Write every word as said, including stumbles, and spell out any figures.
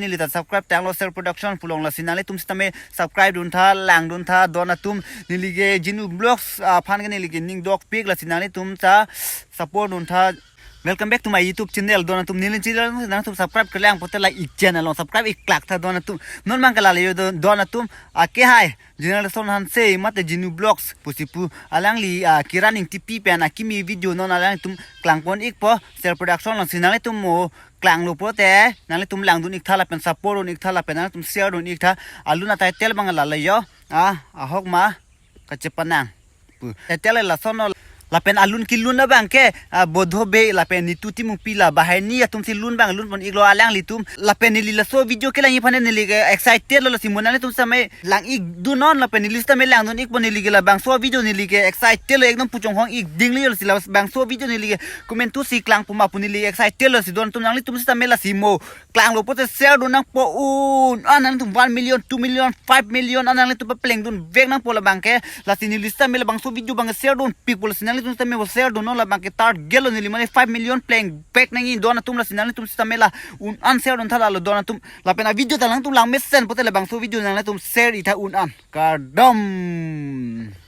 Neli ta subscribe tanglo Ser Production pu along, lasi nanglitum sitame subscribe duntha, langduntha don atum. Neli ke Jinu Vlogs aphan ke neli ke ning dokpik, lasi nanglitum ta support duntha. Welcome back to my YouTube channel don atum. Neli channel nangtum subscribe kelang pote la ik channel along subscribe iklak tha don atum. Non abang ke lale yo don, don atum. Ake hai General Son Hanse mate Jinu Vlogs pusi pu, alangli ah, Kiran Engtipi pen akimi video non alangtum klangpon ikpo Ser Production along, si nanglitum mo klanglo pote nanglitum langdun iktha lapen support dun iktha lapen nanglitum share dun iktha. Alun a-title abang lale yo. Ah, ahok ma kachepanang pu. Title lason no lapen alun kelun abang ke ah, Bodho Bey lapen Nitu Timungpi la banghini atum si lun abang lunpon iklo alanglitum. Lapen neli laso video kelangji aphan neli ke excited lo, lasi mo nanglitum sitame lang ik dunnon lapen neli sitame langdun ikpo. Neli ke labangso video neli ke excited lo, ekdom pu chonghong ik ding lo, lasi labangso video neli ke komantu si klang puma pu neli excited lo, si don atum nanglitum sitame lasi mo klanglo pote share dun nangpo un an, nanglitum one million, two million, five million an nanglitum papleng dunvek nangpo labang ke. Lasi neli sitame labangso video abang ke share dunpikpo, lasi nanglitum sitame share dunnon, labang ke target lo neli mane five million plengvek nangji don atum, lasi nanglitum sitame la un an share duntha lalo don atum. Lapen a video ta nangtum langmesen pote labangso video nanglitum share iktha un an. Kardom.